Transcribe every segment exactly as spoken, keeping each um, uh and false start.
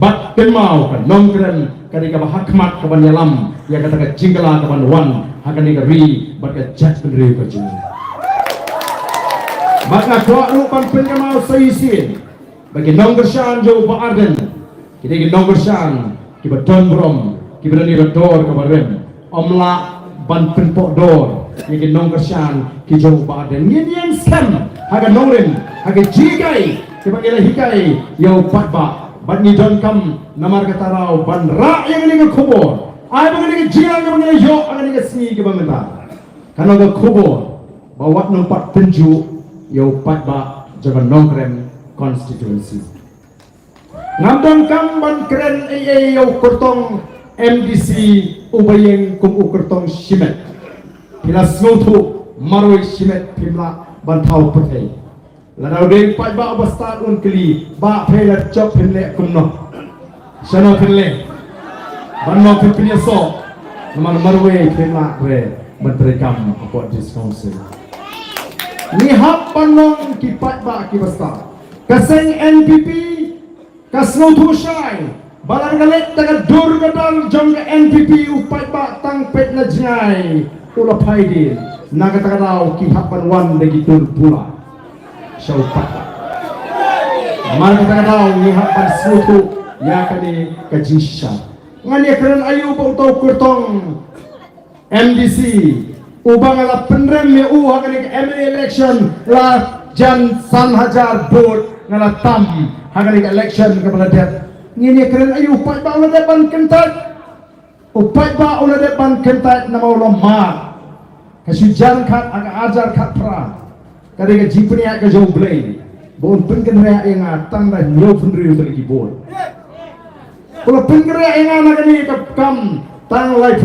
Bad kynmaw ka Nongkrem ka dei kaba hakhmat kaban ïalam ïa kata ka jingkylla kaban wan ha kane ka ri bad ka jaitbynriew ka jong ngi. Bad nga kwah ruh ban pynkynmaw sa shisien ba ki nongkyrshan jong u Bah Ardent ki dei ki nongkyrshan kiba don burom, kiba don ïa ka dor kaba rem. Ym lah ban pynpoh dor ïa ki nongkyrshan ki jong u Bah Ardent. Ngin ïeng skhem ha ka nongrim, ha ka jinghikai kiba ngi la hikai ïa u paidbah. Bad ngi donkam namar kata ruh ban rah ïa kane ka khubor, ai ba kane ka jingïalang kaba ngi la ïoh ha kane ka sngi kaba mynta kan long ka khubor ba wat nang pat pynjuh ïa u paidbah jong ka Nongkrem constituency. Ngam donkam ban kren ei ei ïa u kyrtong M D C uba ïeng kum u kyrtong shimet. Phi la sngewthuh marwei shimet phim lah ban thaw pyrthei. Lada u dei u paidbah uba stad un kylli, Bah, phi la jop phin leh kumno? Shano phin leh? Ban long phin pynïasoh. Namar marwei phim lah re ban treikam hapoh District Council. Ngi hap ban long ki paidbah kiba stad. Ka seng N P P ka sngewthuh shai ba lada ka leit da ka dur ka dar jong ka N P P u paidbah tang peit na jngai u la phai dien. Na kata ka daw ki hap ban wan da ki dur bula sha u paidbah. Namar kata ka daw ngi hap ban sngewthuh ïa kane ka jingshisha. Ngan ïakren aïu ba uta u kyrtong M D C uba nga la pynrem ïa u ha kane ka M L A election la jan san hajar vote nga la tam ha kane ka election kaba la dep. Ngin ïakren aïu, u paidbah u la dep ban kyntait. U paidbah u la dep ban kyntait namar u la mad. Ka shu jan khat ha ka arhajar khatphra. Ka dei ka jingpynïaid ka jong U Blei ba un pynkynriah ïa nga tang da hynñiewphew hynriew tylli ki vote. U la pynkynriah ïa nga na kane ka kam tang lai,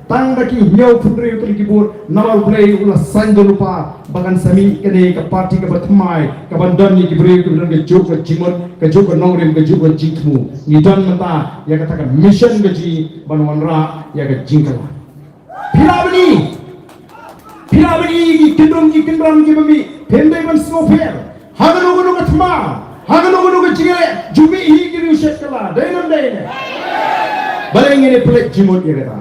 tang da ki hynñiewphew hynriew tylli ki vote. Namar U Blei u la saiñ da lypa ba kan sa mih kane ka party kaba thymmai, kaban don ïa ki briew kiba don kajuh ka jingmut, kajuh ka nongrim, kajuh ka jingthmu. Ngi don mynta ïa kata ka mission ka jong ngi ban wanrah ïa ka jingkylla. Phi lah ban i, phi lah ban i ki kyndrum ki kyndram kiba mih, phim dei ban sngewpher. Ha kano kano ka thma, ha kano kano ka jingeh, ju mih hi ki riew shet kylla, dei ne ym dei ne? Balei ngin ïa pynleit jingmut ïa kata?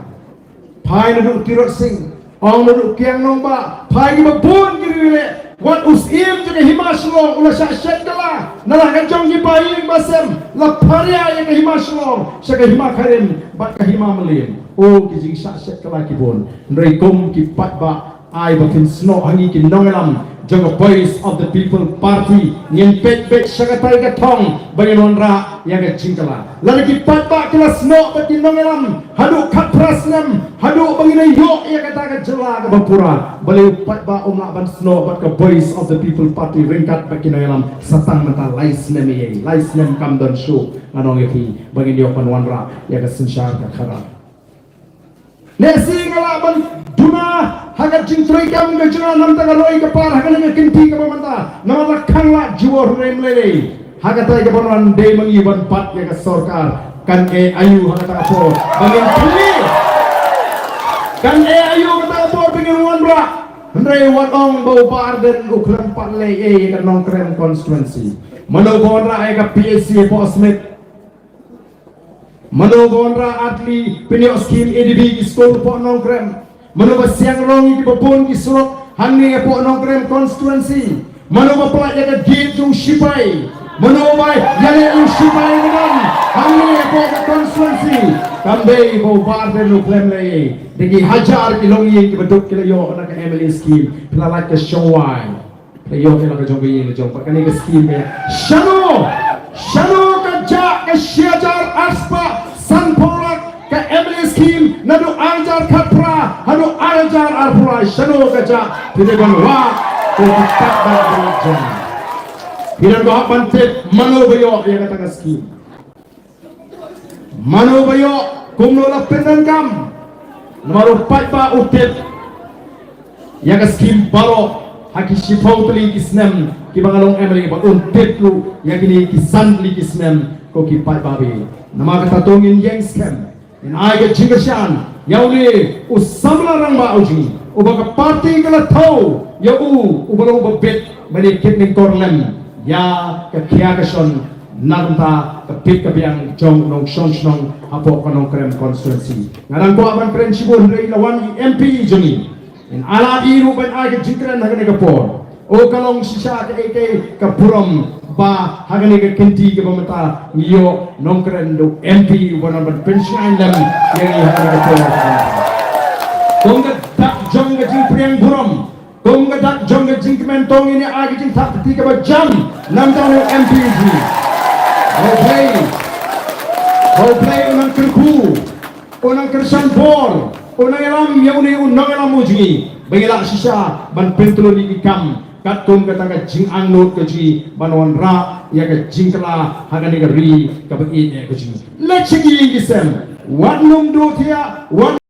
Phai naduh Tirot Sing, ong naduh Kiang Nangbah, phai kiba bun ki riew leh. Wat u Syiem jong ka Hima Shillong u la shah shet kylla na la ka jong ki bahaïing bahasem, la pharia ïa ka Hima Shillong sha ka Hima Kharim bad ka Hima Mylliem. O, ki jingshah shet kylla ki bun. Hynrei kum ki paidbah, ai ba phin snoh ha ngi ki nongïalam jong ka Voice of the People Party, ngin peit beit sha katai ka thong ba ngin wanrah ïa ka jingkylla. Lada ki paidbah ki la snoh bad ki nongïalam haduh khatphra snem, haduh ba ngin ïoh ïa kata ka jylla kaba pura, balei u paidbah um lah ban snoh bad ka Voice of the People Party ryngkat bad ki nongïalam? Sa tang mynta lai snem ïa, lai snem kam don shuh, ngan ong ïa phi, ba ngin ïoh ban wanrah ïa ka synshar ka khadar. Lehse nga lah ban duna ha ka jingtrei kam ka jong nga na ka bynta ka roi ka par ha kane ka kynti kaba mynta, namar la khang la jubor, hynrei ym lei lei. Ha katai kaba ngan dei ma ngi ban bat ïa ka sorkar. Kan ïai aïu ha kata ka por ba ngin pynlong? Kan ïai aïu ha kata ka por ba ngin wanrah? Hynrei wat ong ba u Bah Ardent u khlem pat leh ei ei ïa ka Nongkrem constituency. Mano ba wanrah ïa ka P H C hapoh Smit? Mano ba wanrah ar tylli pynïoh skim A D B ki skul hapoh Nongkrem? Mano ba siang rong ïa kiba bun ki surok hangne hapoh Nongkrem constituency? Mano ba pynlait ïa ka gate jong u shipai? Mano ba ïaleh ïa u shipai madan hangne hapoh ka constituency? Kam dei ba u Bah Ardent u khlem leh ei ei. Da ki hajar ki longïing kiba duk ki la ïoh na ka M L A scheme, phi la lait ka shongwai. Phi la ïoh ïa la ka jong ka ïing la jong, bad kane ka scheme ka ïa. Shano, shano ka jah ka shi hajar arspah sanphew lak ka M L A scheme naduh arhajar khatphra haduh arhajar arphew lai? Shano ka jah? Phi dei ban wad, ko ki paidbah ba la jong. Phi dei ban wad ban tip mano ba ïoh ïa kata ka scheme. Mano ba ïoh, kumno la pyndonkam? Namar u paidbah u tip ïa ka scheme baroh ha ki shiphew tylli ki snem kiba nga long M L A, bad un tip ruh ïa kine ki san tylli ki snem, ko ki paidbah ba ïeit. Namar kata to ngin ïeng skhem, ngin ai ka jingkyrshan ïa une u samla rangbah u jong ngi uba ka party ka la thew ïa u, uba long uba bit, ba dei Kipning Korlem, ïa ka khia ka shon na ka bynta ka bit ka biang jong u nongshong shnong hapoh ka Nongkrem constituency. Nga dang kwah ban kren shibun hynrei la wan i M P jong ngi. Ngin ai lad ïa i ruh ban ai ka jingkren ha kane ka por. Oh, ka long shisha kaei kaei ka burom ba ha kane ka kynti kaba mynta ngi ïoh nongkren da u M P uba nang ban pynshngaiñ lem ïa ngi ha kane ka por. Kum ka dak jong ka jingpdiang burom, kum ka dak jong ka jingkmen to ngin ïa ai ka jingthap kti kaba jam na ka bynta u M P jong ngi. Hooid, hooid, u nang kyrkhu, u nang kyrshan bor, u nang ïalam ïa une u nongïalam u jong ngi ba ngi lah shisha ban pyntlun ïa ki kam katkum kata ka jingangnud ka jong ngi ban wanrah ïa ka jingkylla ha kane ka ri kaba ïeit ka jong ngi. Leit sha ki ïing ki sem, wat nym duh thiah, wat